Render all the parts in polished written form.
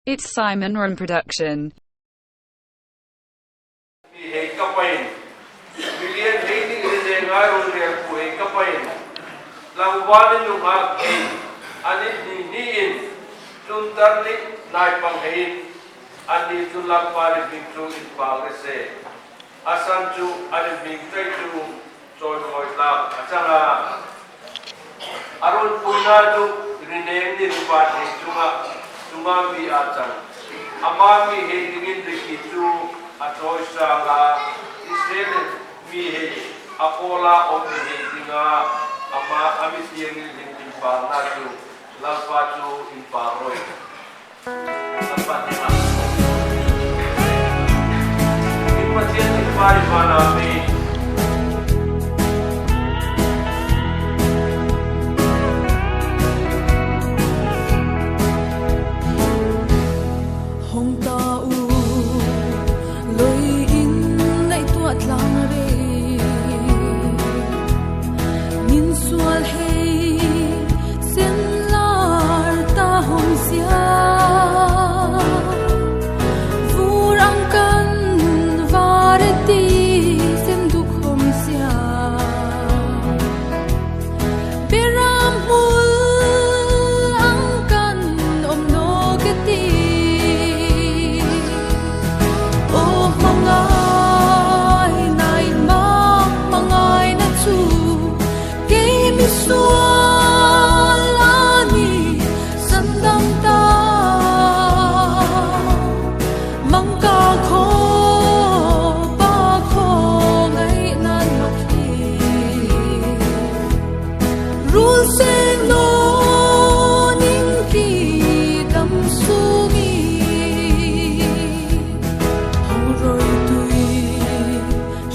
It's Simon Run Production. Mi hei ka pain. Milian hei nih le ngai rorel ku hei ka pain. Tlangval in nungak hei an i hni hni in tluntar nih naipang hei in annih cu lampa le bing cu in pang re seh. A san cu an i hming tlei cu cawimawi tlak a cang ah a run pui hna cu rineng nih rivan hei cungah cungah mi aa cang. Amah mi he dingin riki cu a cawisang ah Israel mi he a kawl ah ummi he dingah amah a mitiang in hling innpa hna cu lalpa cu innpa roi. Lalpa hnengah In Pathian innpa i van ah mi Hong ta u, loi in naih tuah tlang re. Min sual hei sen lar ta hong sia. Vurang kan vare ti sem duk hom sia. Biram hmul ang kan om no ka ti. Aw mangai nai ma mangai na chu kei mi sual ani sandam ta mangka kho pa kho ngai nan mak hi Rul seng no ning ki dam sungi hong roi tui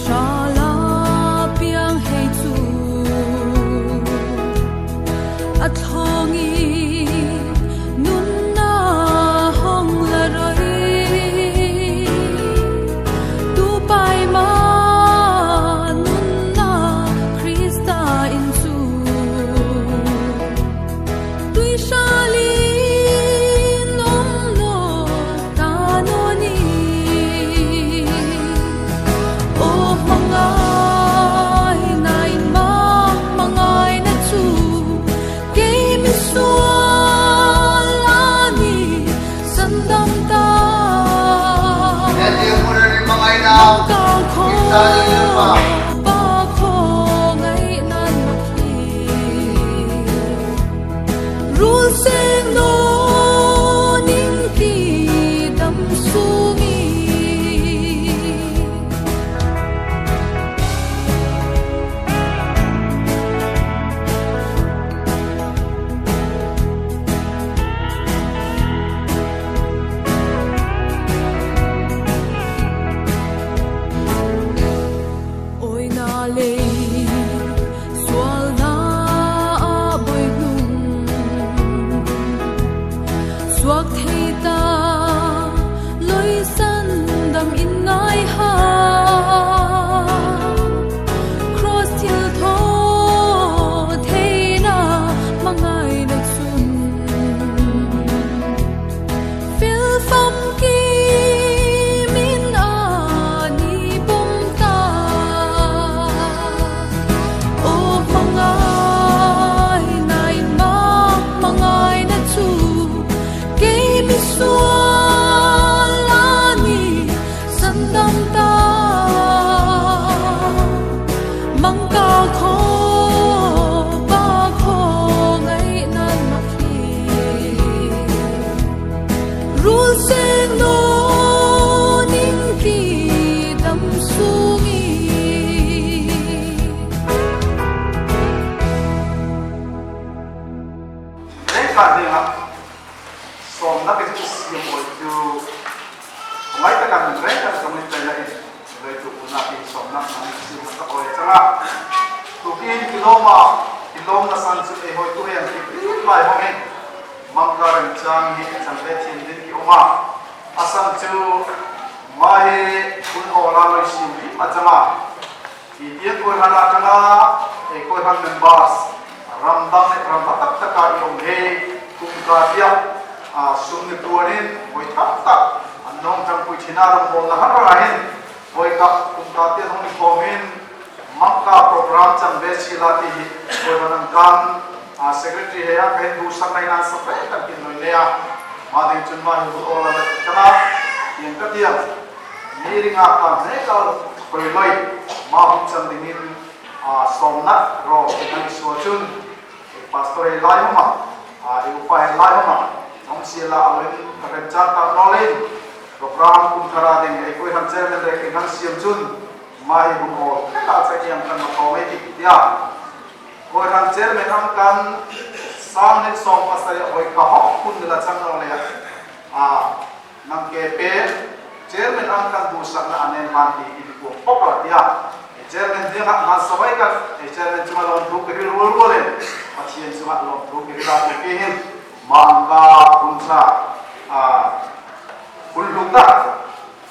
shala piang hei chu a thlong i nun na hong la roi tu pai ma nun na Krista in chu tui shalin om no ta no ni o mangai nai ma mangai na chu kei mi sual ani sandam ta Yan yung muna rin mga inaw. ka kho Kita ninyo pa. pa kho ngai nan makhi rul seng no ning ki dam sungi Oi na le sual na boi nung suak thei ta loi san dam in ngai ha cross thil tho thei na mangai na chun Phil fam ki min ani bum ta O mangai nai ma mangai na chu kei mi sual ani sandam ta mangka kho pa kho ngai nan makhi Rul seng no ning ki dam sungi Rengkar dingah sawmnak in siam bawi cu ngai takan rengkar zong in tlai in leitu unak in sawmnak nang siam ka oi changa tukin kiloma kilom na san chu ei hoi tu hen ki lai hong in mangka reng chang hi chang ve thin din ki oma asam chu ma he kun ola loi sim hi achanga i tiang koi hana tanga e koi han members ramdang le ram tak taka i om he kum ka tia Sum ni tuarin vawi tam tak an nawng tangpui thin a, rawngbawlna har rahin vawi kap kum ta te hawng ni khawmin Mangka program chan ve si la tih hi vawi hman an kan Secretary he a ka hin duhsak na in an sak ve kan tin noi nei a, mah ding chun mah hi hun awl a la ti tlang a, tiang ka tiang mi ringa ka hnek a koi loi mah hun chan ding in sawmnak ro an i sual cun Pastor hei lai hmang ah, i upa hei lai hmang ah, nong sia la alo in ka rem caan tak nawl in program kum thar ah ding ei koi han chairman le king han siam cun mai hun awl thek ah chai niang kan ma thawng ei tik tiah koi han chairman ang kan sang nin sawm pasarih hoi ka hok kun nila chang nawl le ah Nang ke pe chairman ang kan duhsak na anen han ti in kuam pop la tiah chairman hniang ah nan sawai kan chairman cungah lawmthu ka ril rual rual in Pathian cungah lawmthu ka ril ah tu ke hin mangka huncha hun lut na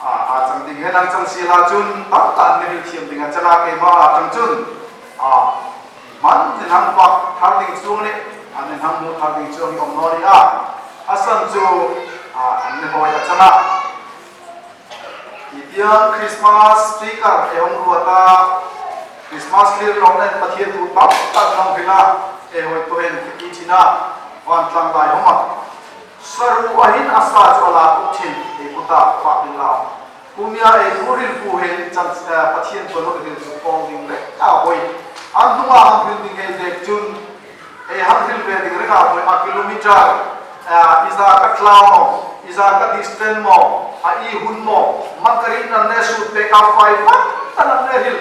a cang ding he nang cang si la cun tam ta an ril thiam ding a canga ke ma a cang cun a man ni hang pak thar ding chung nih an ni hang mu thar ding chung om no ni a asan chu an ni hoi a changa itiang Christmas speaker e hong ruata Christmas lir long nen Pathian tu tam tak nong hila e hoi to hen ki china van tlang lai homa saru ahin asa chu ala uk thin e kuta fa ding lao Kumia ei thu rilpu he chan Pathian tuan hoi hril cu kong ding rek a hoi. An hnung ah han hril ding hei dek cun ei han hril ve ding rek a hoi a kilometer iza ka tlau mo iza ka distance mo a i hun mo makarin nan ne sut te ka fai fat tan an ne hril.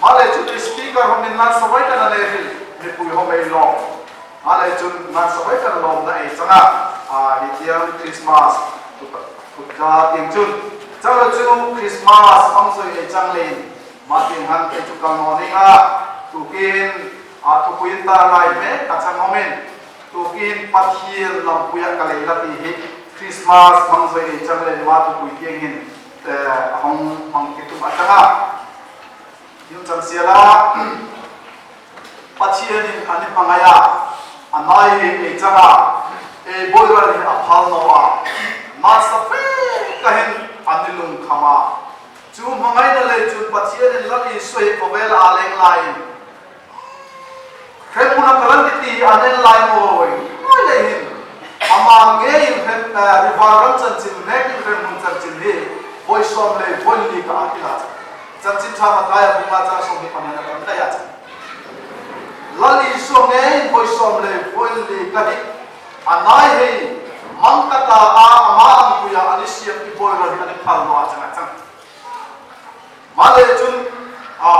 Male cu speaker hom in nan sawai tan an ne hril mipui hom ei long. Male cun nan sawai kan lawm na ei canga hi tiang Christmas Kutka tiang cun cang cu Christmas hmang soi ei cang len mah tiang han kei cu kal nawn ding ah tukin thupuin tar lai me ka chang homin tukin Pathian lampui ah ka lei la ti hi Christmas hmang soi ei cang len ma thupui tiang hin hong hmang ti tum atanga yung cang siala Pathian in an i hmangaih ah a nai he ei cang ah ei bawiral hi a phal no ah nasa fe ka hin an i lungkham ah cu hmangaih na lei cun Pathian in lam i soi khawvel aa leng lai in hremhmun a kalan ti ti an en lai mawi mawi lei hin ama nge in hrem rival ram chanchin nek in hremhmun chanchin hi voi som le voi li ka akila Chanchin ṭha Matthai a bunga ca sawm hi pahnih a tam daih ah cun Lal Isua ngei voi sawm le voi li ka hik a nai hei mangkata a ama ang puia an i siam i bawi ral hi an i phal lo ah cang ah cang mah le cun a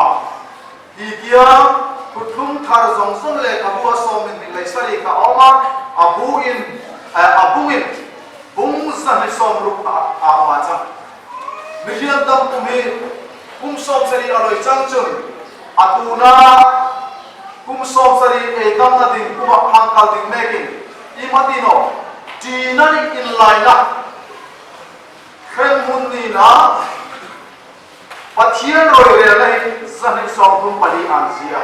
hi tiang thuthlung thar zong zong le ka bu a sawm in ning lei sari ka oma a bu in a bung in bung zahni sawm ruk a oma cang Miriam dam kum hi kum 70 a loi cang cun atu na kum 70 ei dam na ding kum ah phang kal ding mekin imatino ṭina nih in lai na hremhmun ni na Pathian roi rel na hi zahnih 34 an zia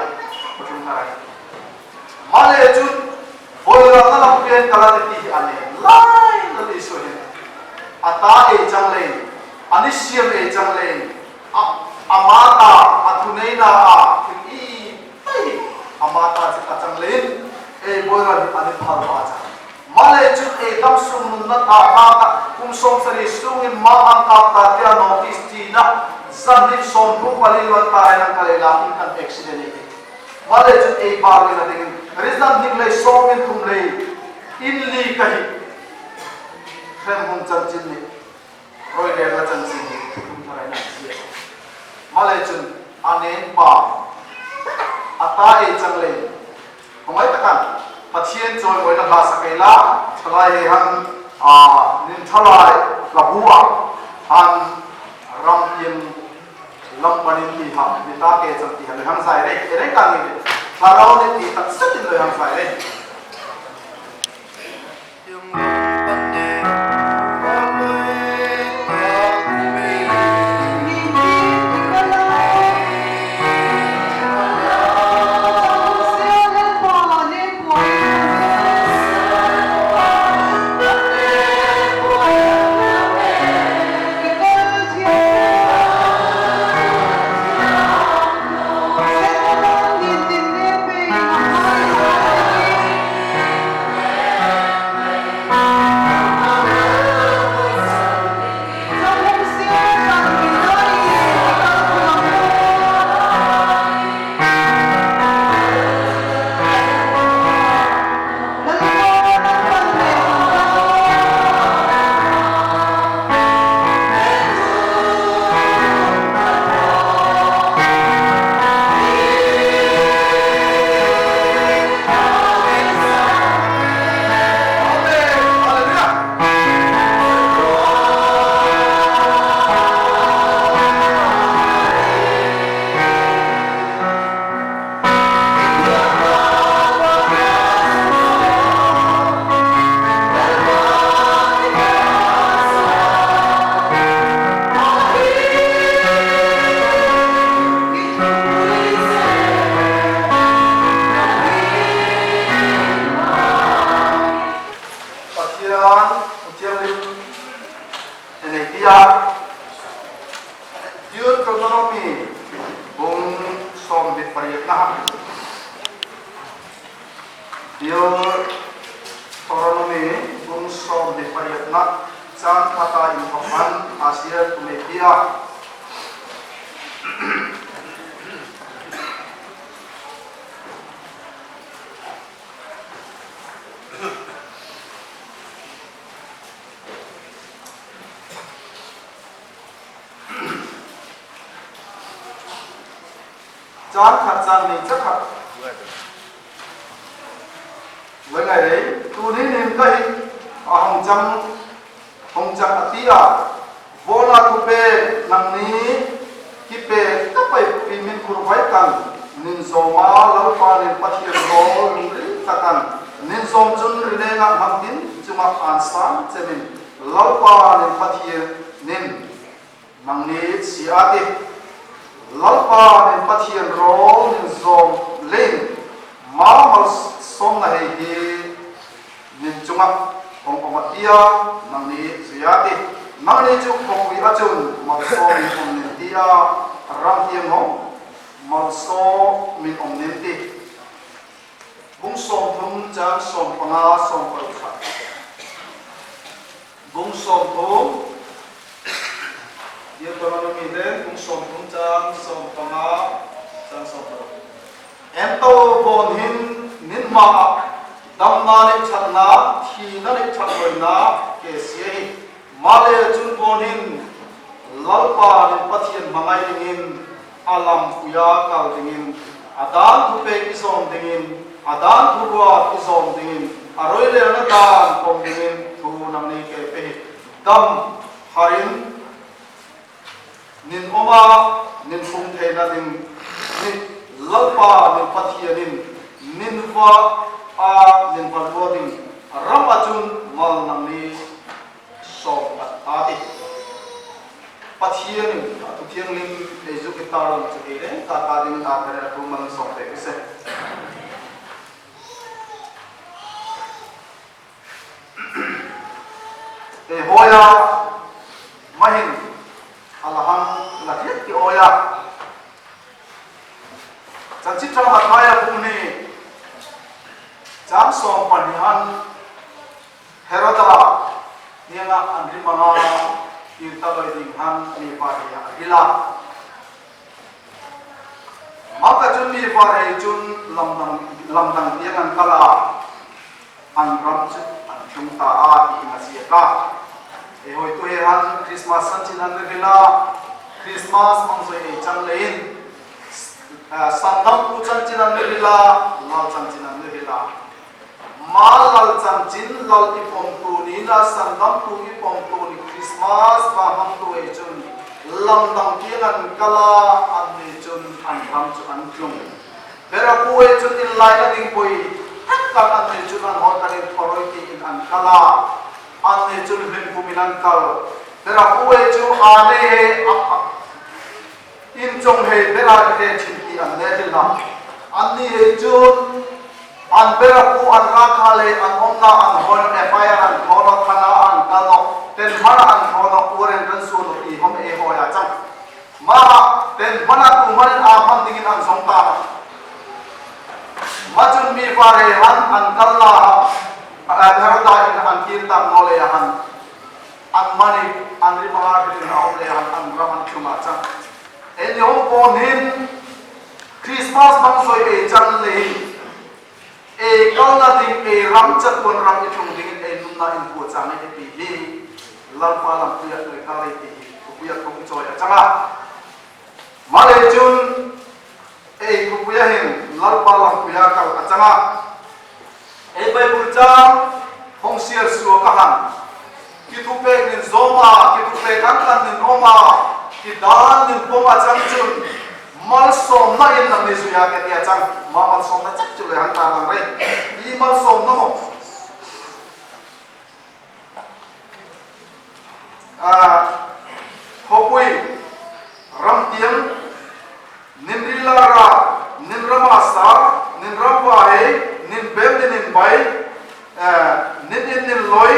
pathum tharai male cun Bawiram na lampian kala ti hi ane lai na ti su hin ata ei chang lei ani siam ei chang lei amata athunei na a thil i tai amata chi ta chang lein ei bawiram hi ani phal ma cha male chun ei dam sung nun na ta ta ta kum 70 sung in ma ang kap ta tia notice ti na zan ni 34 lon ta ai nang kale la in kan accident ei Mah le cun ei par le na ding in rizam hning lei sawm in thum lei inn li ka hi hremhmun cancin nih roirel na cancin nih thum tharai na si. Mah le cun a nen pa a ta ei cang lei ngai takan Pathian cawimawi na hla sak ei la thalai he han nin thalai labu ah han ram in lampan in ti ha mi ta ke chang ti ha le hang zai re re ka ni thlarau ne ti tak set in le hang zai re. tia Deuteronomy bung 28 na Deuteronomy bung 28 na caan khata in thawkman Asia Tumetia. Caan khat caan nei cakhat Voi ngai rei tu ni nim ka hi a hong cang hong cang a ti ah vola thu pe nang ni ki pe ka pai pi min khur vai kan nin zoma lalpa nin pathian ro lungri takan nin zom chun rine nga ham tin chunga an sang chemin lalpa nin pathian nin Nang nih si a ti. Lalpa nin Pathian rawl nin zawm ling ma malsawm na hei hi nin cungah hong om a tia nang nih zui a ti. Nang nih cu khuapui ahcun malsawm in um nin tia ram tiang hong malsawm in um nin ti. Bung 30 cang 15 16 kha. Bung 30 Deuteronomy le bung 30 caang 15 caang 16. Ento bon hin nin hma ah damna le ṭhatnak, thina le ṭhatloinak ke sia hi male cun bon hin Lalpa nin Pathian hmangai dingin a lam puia kal dingin a dan thu pek i zawm dingin a dan thu ruat i zawm dingin a roilelna dan pom dingin thu nang ni ke pe hi dam harin nin oma nin fung theina ding ni lalpa nin pathianin nin va a nin van lua ding ram achun mal nang ni sawm a ti. Pathian in a thu thianghlim ei zuk i tarlang cu ei le ta ta ding ta tere a thu man sawm te ki se. E hoya mahin alahang la hiat ki oya Chanchitra Mathaya bung ni chang sawm pahnihan Heroda hniangah an rim anga tirtaloi ding han mipa he a hil a. Maka cun mipa he cun lamdang tiang an kal ah an ram cu an tlung ta a tiin a ziak a. E hoi tu he han Christmas san chin an ril a Christmas mang zoi ei cang lein sandang pu chan chin an ril a lal chan chin an ril a. Mah lal camcin lal i pomtu ni na sandangtu i pomtu ni Christmas va hmangtu ei cun lamdang tiang an kal ah an nih cun an ram cu an tlung. Berapu ei cun inn lai na ding poi taktak an nih cun an hawi kan in thoroi ti in an kal ah an nih cun hlimpum in an kal. Berapu ei cu aa ne he inn cung he bera he chin ti an le hil hna. An nih he cun an berapu an rakha le an omna an hon FIR an thono thana an kano ten hmana an thono uren kan su no ti hom e hoya chang ma ten hmana tu man a hman dingin an song ta ma chun mi fa re han an kalla heroda in an kir tam no le han an mani an ri manga rin a om le han an ram an thuma chang en yong pon hin Christmas bang soi e chan le e kal na ding e ram chatuan ram i tlung ding in e nun na in pu chang e ti hi lalpa lam puya le ka le ti hi puya thong choi a changa male chun e ku puya hin lalpa lam puya kal a changa e bible chang hong sial suwa ka han ki thu pek nin zoma ki thu pek an kan nin oma ki dan nin poma chang chun malsawm na in nang ni zuya ke tia chang ma malsawm na chak chu le han ta lang re i malsawm na mo a khopui ramtiang nin rilara nin rama sa nin ramwa he nin bem nin in bai nin in nin loi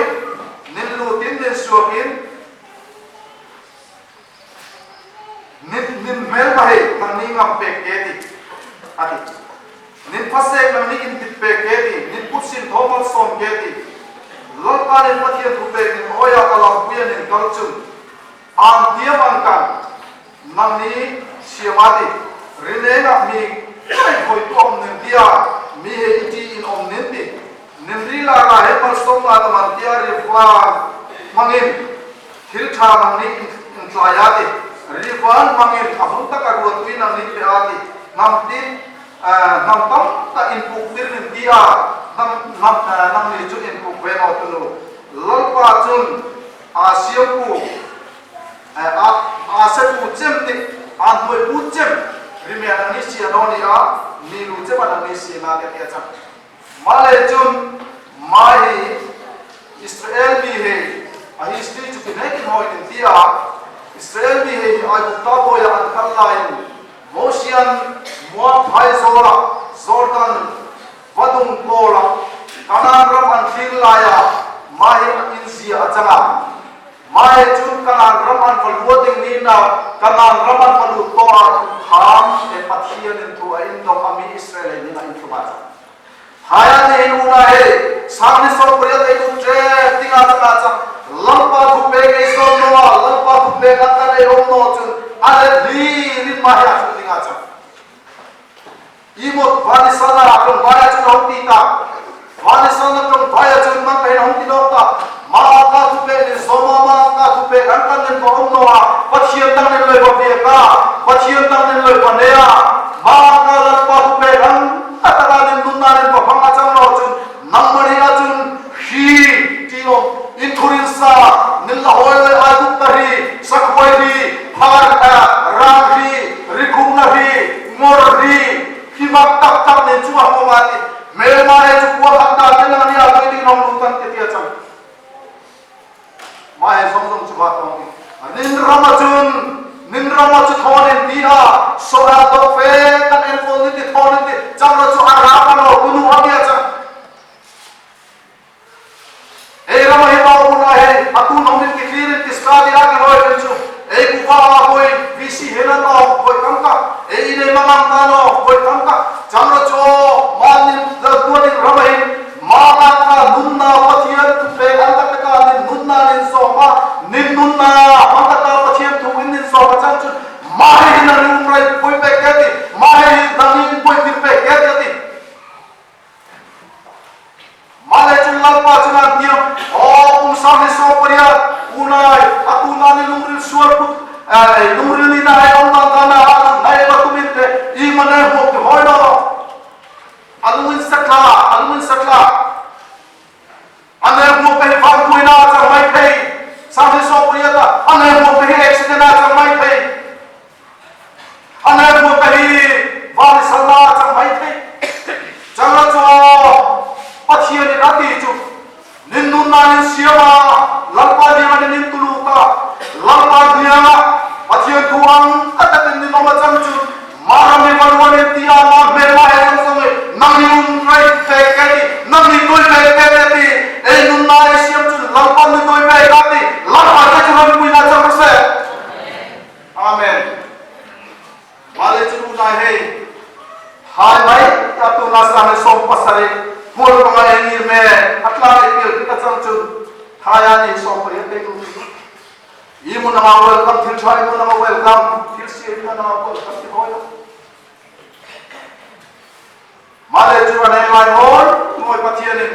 nin lutin nin suakin. ngam pek ke ti a ti. Nin phasek nang ni in tit pek ke ti, nin put sin tho malsawm ke ti. Lalpa nin Pathian thu pek nin awia ka lampuia nin kal chun ang tiam ang kan nang ni siam a ti. Rinengah mi kai hawi tu awm nin tia mi he i ti in awm nin ti. Nin ri la la he malsawm la ta man tia ri van hmangin thil tha nang ni in tlai a ti. Ri van hmangin a hun taka ruatpui nang ni pe a ti. Hnam tin hnam tam tak in puk tir nin tia hnam hnam nang ni chu in puk ve maw tunu. Lalpa chun aa siam pu a aa se pu chem ti aa hnuai pu chem ri me nang ni sia no ni a mi lu chem a nang ni sia na te tia chang. Mah le cun mah hi Israel mi he a history cu ti in hawi in tiah Israel mi he hi Aigupta bawi ah an kal lai in Mosian Moab phaizawl ah Jordan vadung kawl ah Kanaan ram an thlir lai ah mah hi a inn zia a cang ah mah he cun Kanaan ram an va lua ding ni nak Kanaan ram an va lut to ah tham he Pathian in thu a in dong ami Israel he ning a in thlum ah cang. Haya ni hin una he sang ni som pariat ei tu tre tinga tanga chang lampa thu pe ei som no a lampa thu pe kan kan ei om no chun ale li rin ma he a chu tinga chang imot vanisana tong vaya chun hong ti ta vanisana tong vaya chun man pe hong ti no ta ma ka thu pe ni soma ma ka thu pe kan kan nen ko om no a pathian tang nen loi ba pe ka pathian tang nen loi pa ne a ma ka lampa thu pe kan ataka nin nunna nin paphang a chang lo chun nangmani a chun hi ti lo in thurin sa nin la hoi loi ai dup ta ri sakhoi ri phar rang ri rikhung na ri ngor ri hi mak tak tak nen chunga ho ma ti mel ma he chu kuwa khat ta te na ni a toi ding nong lu tan te tia chang ma he zong zong chu ba tong nin rama chun nin rama chu thon in ti a sora do fe kan en fol ni ti thon in ti chang ra chu ara pa no kunu a bia chang ei rama hi ba u na he atu nong nin ki clear in ti sta di a ki roi pen chu ei ku va a koi vc henan o koi kam ka ei nei mangang ta no koi kam ka chang ra chu ma nin da tuan in rama hin ma ka ka nun na pathian thu pe an ta ka nin nun na nin so ma nin nun na ma ta ka pathian thu in nin so ma chang chu ma hi na rum rai poi pe ke ti ma hi na nin poi ti pe ke ti ma le chun lal pa chun an tiam o kum sa ni so paria unai atu na ni lungril suar put ai lungril ni na ai om na ta na nai ba tumin te i mane ho ke hoi no alungin sakla alungin sakla ane mo pe van kuina chang mai thei sa ni so paria ta ane mo pe accident a chang mai thei ane mo pe van sala chang mai thei chang la chu pathian in ati chu nin nun na nin siama lalpa dia ni nin tulu ka lalpa dia pathian thu ang atatin nin oma chang chu marami valwan in tia ma me ma he sang sang nang ni um rai pe ke ti nang ni toi pe ke te ti ei nun na e siam chu lalpa ni toi pe ka ti lalpa te chu ran pui na chang se amen male chu na hei hai mai ta tu na sa ne som pasare hmur panga engir me atla e pil ta chang chu thaya ni som pari te tu imu na ma welcome thil tha imu na ma welcome thil si imu na ma welcome ti hoi male chu ane lai hoi moi pathian in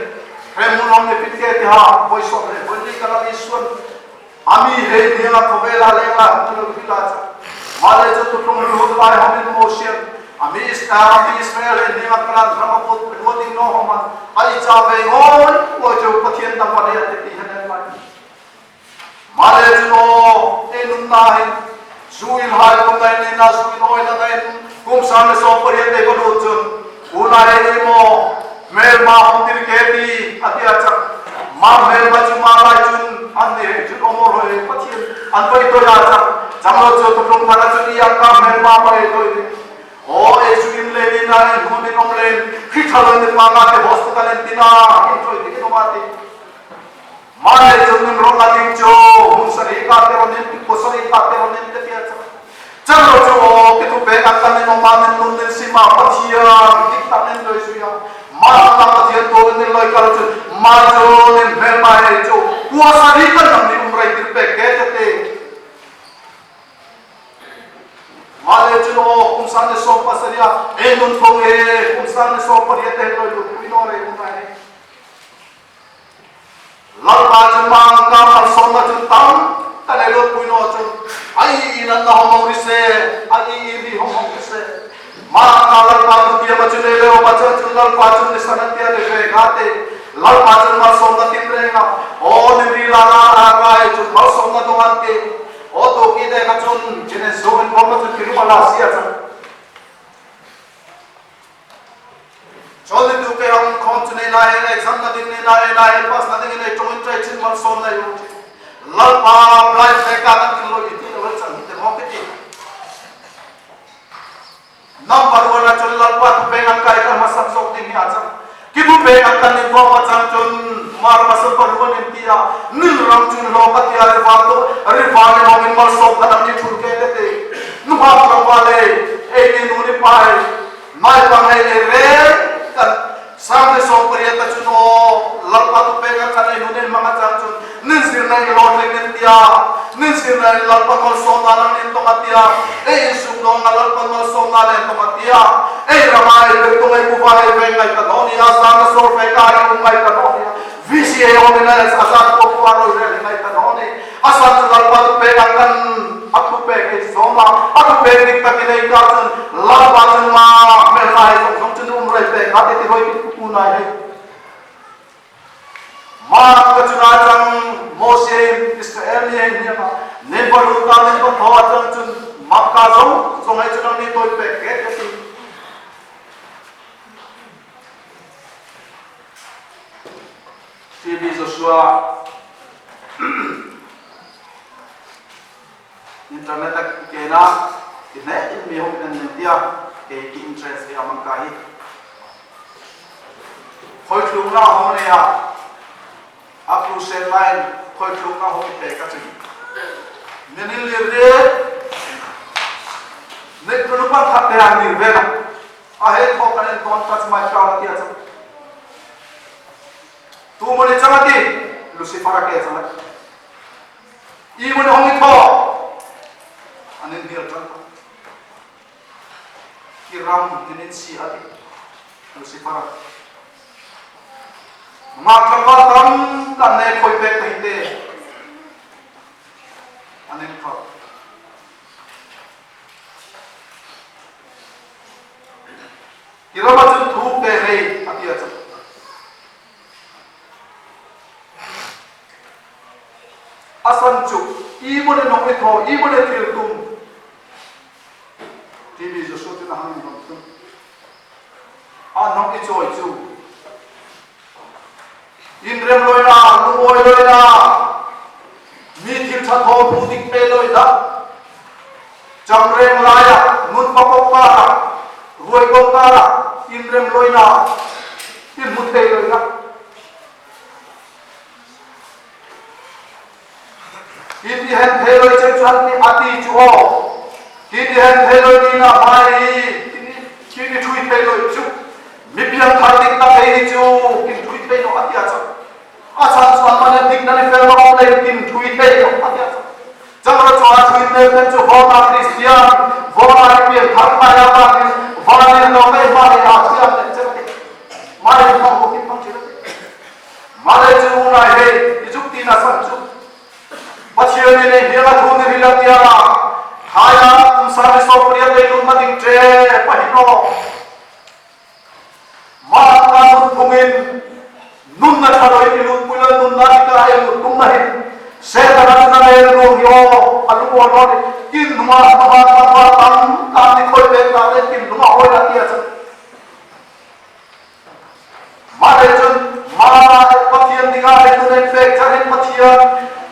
remu nom ni pit ke ti ha boi som re boi ni kala ni suan ami he ni la khowela le la tu lo hi la cha male chu tu tum lu lai homin motion ami ami Israel he ni la kala drama ko lo ding no homan ai cha ve ngoi ko chu pathian tam pa ne te ti han lai male chu no e nun na hin su in hai kum nai ni na su in oi na nai kum sa me so par ye te ko lu chun una he ni mo mel ma hom tir ke ti atia chak ma mel ma chu ma lai chun an ni he chun omor hoi pathian an pai to ya chak chang lo chu tu tlung thara chu ya ka mel ma pa e toi o e su in le ni na in hom in om le khi thalo ni pa nga te hospital en tina in toi ti no ma ti ma le chun nin ro ka ting chu hun sari ka te ro nin ko sari ka te ro nin te tia chak chang lo chu o ki tu pe kan kan ni tong ma nin nun nin sima Pathian dik tak nin loi suya ma la Pathian to nin loi kal chu ma chu nin hmel ma he chu kuasa ri kan nang ni umrai tir pe ke te te ma le chu o kum sang ne so pasaria e nun thong e kum sang ne so paria te loi lu pui no re umrai he Lalpa chu mang ka malsawmna chu tam ka nei lut pui naw chu a i in an na hawng hawng ri se, a i i ri hawng hawng ri se. Mang ka Lalpa chu tiam a chu nei leo ma chuan chu Lalpa chu ni san a tia ni ve nga te Lalpa chu malsawmna tin reng a aw ni ri la ra ra ra e chu malsawmna dawng an ti aw tu ki te kha chun Genesis in khawm a chu thirum a la si a chang. Chawlni tu ke ang khawm chu nei lai he exam na ding nei lai he lai he pass na ding nei tong in trai chin mal som nei u lalpa blind fe ka kan kin lo i ti lo chan hi te mo ke ti number one a chun lalpa tu pe ngan kai ka ma sak sok ding hi a chang ki bu pe ngan kan nin bo ma chang chun mar ma sam pa ruan in tia nin ram chun lo ka tia re wa to re wa ne hong in mal som ka dang ni thul ke te te nu ha ka wa le ei ni nu ni pai Mai bang hei ei rel kan sang le som pariat a chun aw lalpa tu pek a chan ei nun en mang a chang chun nin zir na in lawt leng nen tia nin zir na in lalpa malsawm na lang nen tawng a tia ei in sum dawng a lalpa malsawm na nen tawng a tia ei rama ei ber tung ei kuva ei veng ngai ta dawn i a zan a sawr fe ka ei um ngai ta dawn i a VCA awm in a a zan pawh pawh a rawi rel ngai ta dawn i A san chu Lalpa thupek ah kan a thupek ei sawm a, a thupek dik takin ei kar chun Lalpa chun ma hmelma hei zawng zawng chu nu um rei pek a ti ti hawi ki pu nai hei. Ma ka chun a chang Mose Israel ni hei hniang a nen pa lut ta nen pa tho a chang chun Makka zawng zawng hei chun ang ni tawi pek ke te ti. TB Joshua Internet a ke na ti hne in mi hong en nen tia ke ki interest ve amang ka hi khoi thlung na hong ne a a crusade line khoi thlung na hong pe ka ching minin lir re nek nu pa khat te ang lir ve na a he tho kan en ton touch my crown atia chang Tu mo ni chang ati Lucifer a ke chang ati i mo ni hong i tho anin hnial tan ki ram ninin si ati Lucifer a ngak tlangval tam kan ne khoi pek te te anin kho Ki ram ahcun thuk te hlei a ti ahcun a san cu i mun in nong i thaw i mun i thil tum timi Joshua cu na hang in hong tum a nong i cawi cu in rem loi na lungawi loi na mi thil ṭha thaw hmu ding pe loi dah chamreng lai ah nun pakok kar ah ruai kong kar ah in rem loi na in hmu thei loi na hi ti hen thei loi chen chuan ti ati chu o hi ti hen thei loi ni na mai hi ti thui thei loi chu mi piang thar dik tak hei hi chu kin thui thei no atia chu a chan chuan man dik na ni fel ma lei kin thui thei no atia chu chang ra chuan thui tel ten chu vona Christian vona pian thar pa ya ba kin vanin no kai ma ni a thiam le chen te ma ni thong ko kin thong chi Malay chu unai hei i zuk ti na san chu Pathian in ei hial a thu ni rila tia thaya kum sa ni so priya lei lun ma ding tre pahino ma ka nun phungin nun na thaloi ni lun puila nun na ka ai lu tum na hin se ta na na le lu yo alu o no ni kin numa ma ma ma tam ta ni khoi le ta le kin numa hoi la tia cha Mah le cun mah Pathian dingah le nun in pek cahin Pathian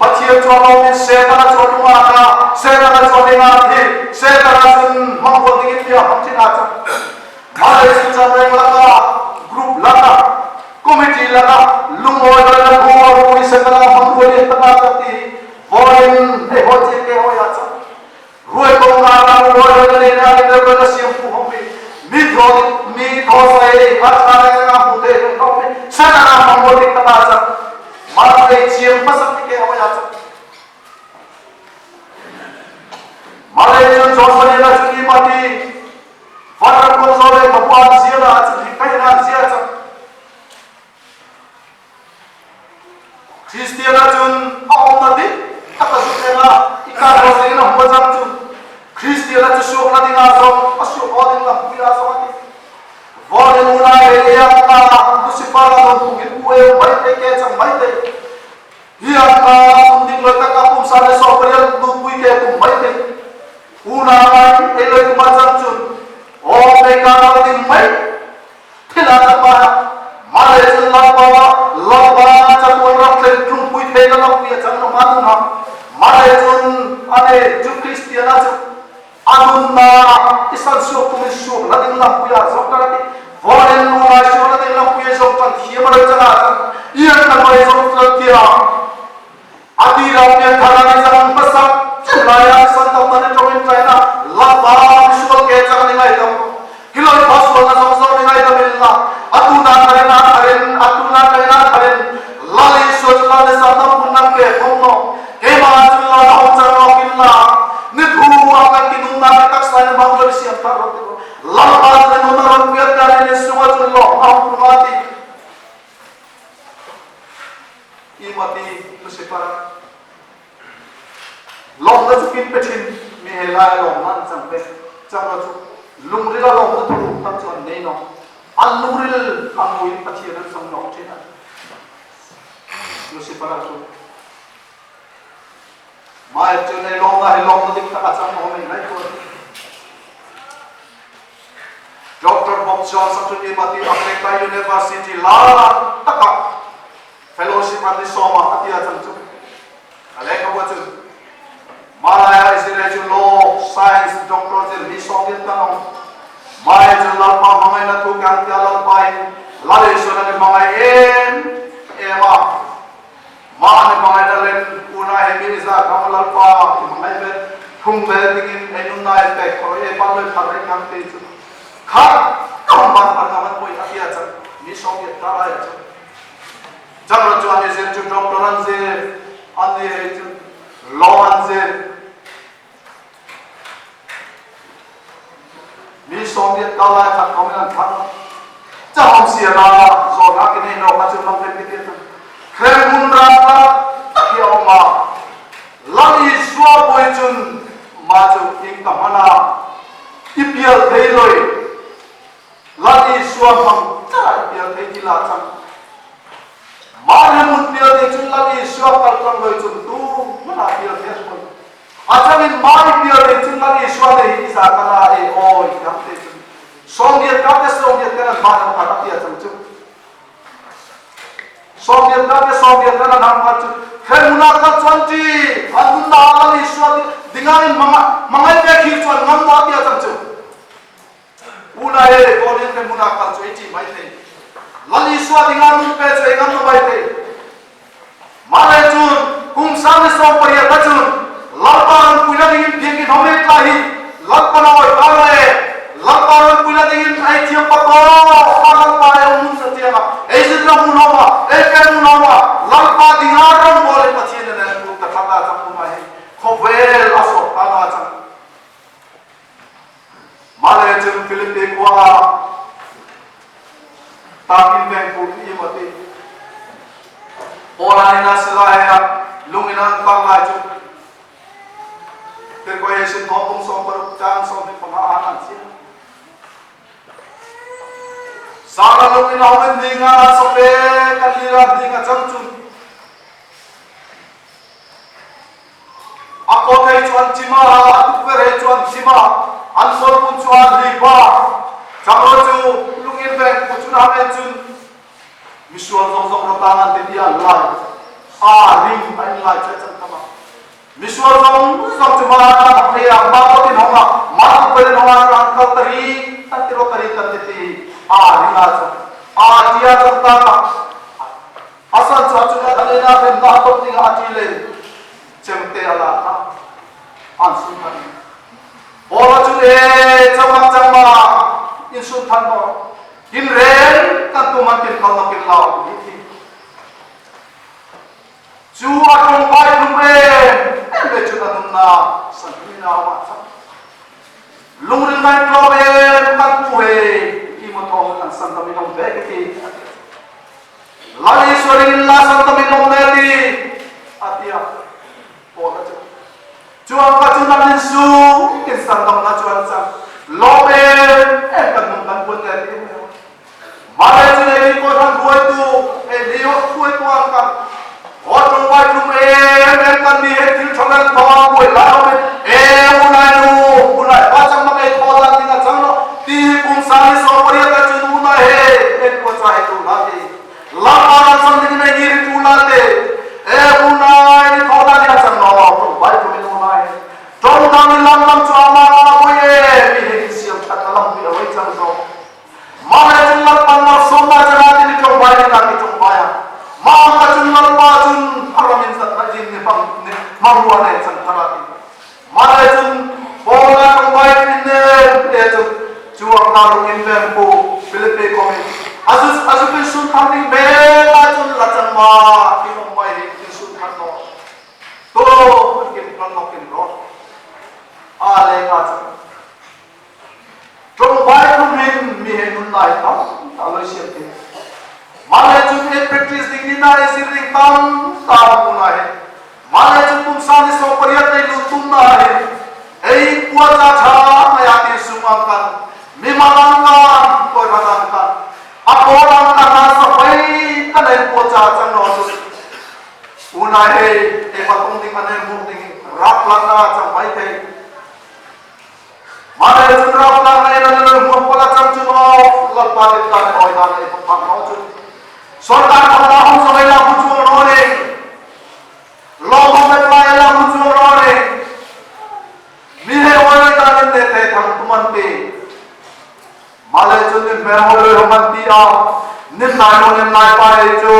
Pathian cu a lawm in Satan a cuan dingah ka Satan a cuan dingah thi Satan ah cun hmang huat dingin bia hmang chin ah cun mah le cun camreng lakah group lakah committee lakah lungawi le na bu a bu i Satan a hmang ruai in tanga cun ti voin hei hawi ce ke hawi ah cun ruai kong na na ruai le na le na le na siam pu ho. mati vanram kong zo le ka bu an zia la chu hi kai na zia cha Kristian ah cun a um na dik tak a zuk lengah i kar lo ding in a hua cang cu. Kristian ah cu suak na ding ah zong a suak aw ding lampi ah zong a ti. Vawlei unai le iang ka Lucifer a don tung in u eu mai te ke cang mai te. Hiang ka um ding lo tak a pumsa le so parial nu pui ke kum mai te. Unai ei loi kuma cang cun aw me ka lo ding mai Thil ah kan pa mah le cun lampa lampa catuan rak tlen tlungpui the na lampi a cang no ma nu ma mah le cun ane cu Kristian ah cu anun na isan suak tum in suak la ding lampui ah zong kan ti volen lu lai suak la ding lampui zong kan thiam ro changa ian kan mai zong tlan tia ati ram pian thara ni chang hmasak lai ah san tam tan tong in china lapa sual ke chang ni ngai tam kiloi pa sual na song song ni ngai tam in la atu na tharen na tharen atu na china tharen la le sual la le sa tam pun nam ke khom no ke ma chu la la hong chang lo kin la ni thu a kan ki nung na ke tak sai na bang lo siam thar ro ti la pa le no na ron piat ka ni sunga chu lo ma pu ma ti Imati Lucifer lawm na chu kin pe thin mi he lai lawm na an chang pe chang lo chu lungril a lawm na thu tam chu an nei no an lungril a mui Pathian an sang nok thin a Lucifer a chu mai chu nei lawm na hi lawm na dik tak a chang mo mai ngai ko Doctor Bob Johnson chu Timothy America University la taka fellowship an ni sawma a tia chang chu a lehkha bu chu Malaya Israel chu law science doctor zir mi sawm in tanong Mai chu lalpa mangai na thu kang tia lalpa in lal isu na ni mangai em ema ma ni mangai na len una he mi za kam lalpa mangai be thung be dingin enun na e pe ko e pa loi phar re kang te chu kha kam ban par kaman poi a tia chang mi sawm ye ta lai chu chang lo chu ani zir chu doctor an zir ani he chu law an zir mi sawm ye ta lai khat kom an thang cha hom sia la zo na ki nei no ka chu mang te ti te khrem mun ra ta ta ki oma lam i suwa poi chun ma chu ing ka mana i pial thei loi lan i suwa mang cha i pial thei ti la chang ma le mun pial ni chun lan i suwa kal tlang loi chun tu mana pial thei koi a changin ma i pial thei chun lan i suwa te hi za kala e oi kam te chun song diat ka te song diat kan ma na ka tia chang chu Sawm ka te sawm riat kan an ham chu hremuna kha chuan ti an nun na lan Isua ti dingain manga mangai pe khi chuan ngam na tia chang chu una he golin hremuna kal chu ei ti mai thei lan Isua dinga nun pe chu ei ngam no mai thei male chun kum sang ni sawm pariat na chun lalpa ran puila dingin biakin home tla hi lalpa na oi pa le lalpa ran puila dingin ai thiam pa ko pa lalpa e mun sa tianga ei zin ra mun homa ei pe mun homa lalpa dinga ram bole pathian na ku ta thanga chang mun ma hi khovel aso ta na chang male chun Philippe kwa takin veng pu i mati Ola ni na sila ya lungin an tang lai chu te ko ye sin thong tung som par chang som ni panga an an si sara lungin homen dinga sope kalira dinga chang chun a ko thei chuan chima a tukverh chuan chima an sawlpun chuan riba changro chu lungin veng pu chun hamen chun misual zong zong rotang an te dia lai a ring a in lai che chan kama misual zong zong chu ma na thei a ma ko tin honga ma tu pe honga ran kal tari tan ti ro tari tan ti ti a ring a chu a tia chang ta asan chu chu na thane na rem na to ting a ti le chemte ala kha an sun than Bola chu e chamak chama in sun than no kin ren kan tu man kin kal na kin lau hi thi chu a tong pai lung re em le chu na num na san ni na wa cha lung nai tlo em kan mu he i mo thong kan san tam in om ve ki ti Lal Isua ring in la san tam in om ne ti atia po ka chu chuan ka chu nam in su in san tam na chuan chang lom em em kan nung kan pun ne ti Male chu nei ko than ruai tu e ni ho khuai tu ang kan ho tong bai tum em em kan mi he thil thalan tho buai la ho e unai nu unai pa chang ma ei tho dan ding a chang no ti kum sa ni so paria ka chu nu na he e ko cha he tu la ti la pa ran chang ding nei ni ri tu la te e unai ni tho dan ding a chang no tong bai tum in unai tong dang in lam lam chu ama ma boi e mi he siam that lam bi awai chang zo Mah le cun lampan malsawmnak cu na timi tlawmpal in naa ti tlawmpal ah mah ka cun lampa cun a ram in zat in ni hmang ni hmangrua na in cang thar ah ti mah le cun Paul ah tlawmpal in ne te cun cu ang na lung in veng pu Filipi kom in azu azu pin sun thar ding ve la cun la cang ma ti nong mai hi tin sun thar no to kim kan nok in ro a le ka cang Tlawmpal kum in mi he nun lai tam ta loi siam ti. Mah le cun in practice ding ni na i zir ding tam ta mu na he. Mah le cun kum sa ni so pariat nei lu tum na he. Ei pua cha tha maya ti sung ang kan mi malang kan koi radang kan a polang kan na sa pai kan ei pua cha chang no chu unai he e patong ding ane mu ding rak lan na chang mai thei Mah le cun ramdang lei nan nan huam pala cang cu maw lalpa nih ta ne oi dan ei phang no cun sorkar kham la hong samai la hu chuang ro ne lo hong met lai la hu chuang ro ne mi he oi ta nen ne te thang tuman te mah le cun nin me ho le man ti a nin nai no nin nai pa ei chu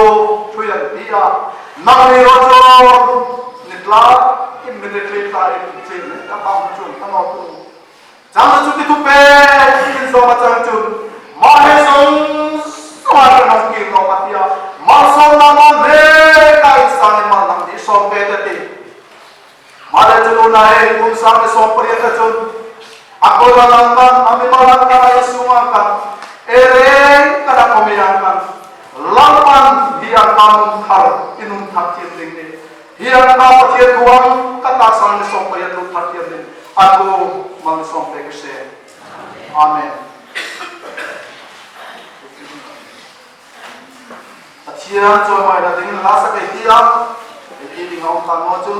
thuyan ti a nang ni ro chu nitla in military ta in chin ne ta bang chun ta no tu chang chu ti tu pe in zo ma chang chun ma he song so ta nong ki no pa tia ma so na ma me ka in sang in ma nang ni som pe te ti ma le chu na he kum sang ni som pariat ta chun akola lang kan ami ma lang kan ay sunga kan ere kada komiyang kan lampan hi ang manun thar inun thar thiam ding ni hi ang ka pathian buang ka ta sang ni som pariat lu thar thiam ding atu mang som pe ka se amen Pathian chawimawi na ding in hla sak ei ti a ei ti ding a um ta maw cun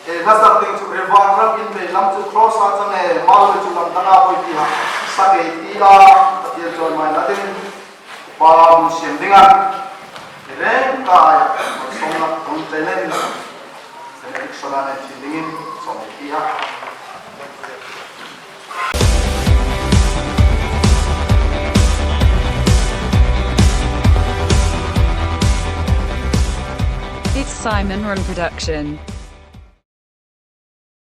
e hla sak ding cu Revan ram in mei lam cu cross ah cang e mau cu lam dang ah poi ti ha sak ei ti a Pathian chawimawi na ding pa mun siam ding ah reng ka ai song nak tong telen benediction ah nei thin ding in som ei ti a. It's Simon Rum Production.